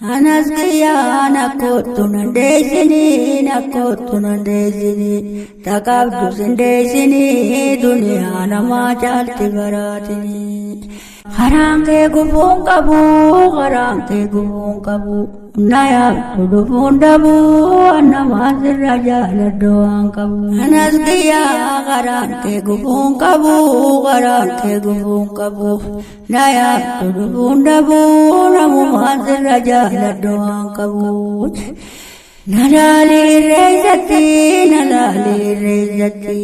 Anas kiyyaa nakkootu nan deessinii nakkootu nan deessinii taqabdu sin deessinii duniyaa namaa caalti baraatinii. Karaan kee gufuun qabu karaan kee gufuun qabu na yaabdu dhufuun dhabuu namaa sirra jaaladhu waan qabu. Anas kiyyaa karaan kee gufuun qabu karaan kee gufuun qabu. Na yaabdu dhufuun dhabuu namumaan sirra jaaladhu waan qabu. Na laalii irreessatti na laalii irreessatti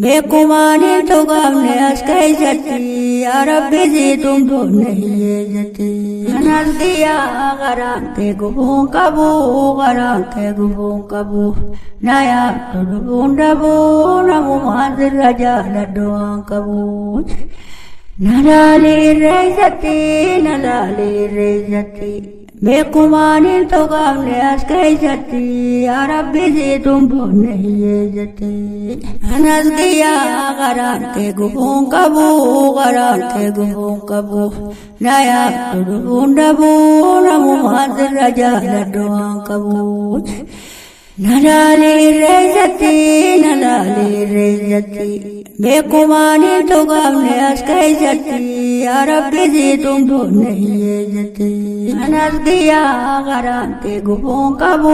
beekumaan hin tuqamne as keessatti yaa Rabbi siituun boonne hiyyeessatti. Anas kiyyaa karaan kee gufuun qabu karaan kee gufuun qabu na yaabdu dhufuun dhabuu namumaan sirra jaaladhu waan qabu. Na laalii irreessatti na laalii irreessatti beekumaan hin tuqamne as keessatti yaa Rabbi siituun boonne hiyyeessatti. Anas kiyyaa karaan kee gufuun qabu karaan kee gufuun qabu na yaabdu dhufuun dhabuu namumaan sirra jaaladhu waan qabu. Na laalii irreessatti na laalii irreessatti beekumaan hin tuqamne as keessatti yaa Rabbi siituun boonne hiyyeessatti. Anas kiyyaa karaan kee gufuun qabu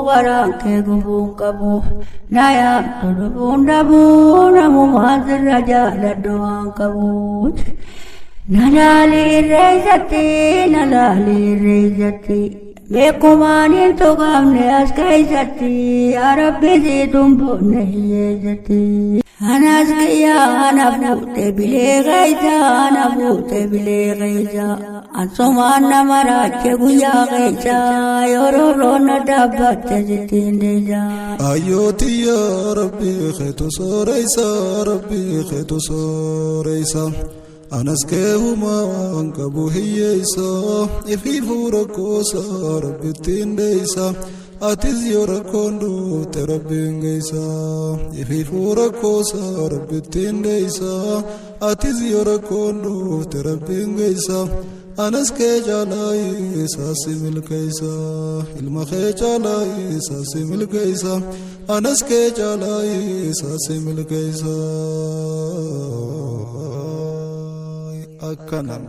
karaan kee gufuun qabu na yaabdu dhufuun dhabuu namumaan sirra jaaladhu waan qabu. Na laalii irreessatti na laalii irreessatti. Beekumaan hin tuqamne as keessatti yaa Rabbi siituun boonne hiyyeessatti. Anas kiyyaa ana fuute bilee keessa ana fuute bilee keessa ansumaan nama raache guyyaa keessa yeroo roona dhaabbatte sittiin deessa. Ayyooti yaa Rabbi keetu sooreysa Rabbi keetu sooreysa. Anas keehumaa waan qabu hiyyeessa ifiifuu rakkoosa rabbittiin deeysa atis yoo rakkoon duute rabbiin geeysa ifiifuu rakkoosa rabbittiin deeysa atis yoo rakkoon duute rabbiin geeysa anas kee caalaa isaa si milkeeysa ilma kee caalaa isaa si milkeeysa anas kee caalaa isaa si milkeeysa akkanaan.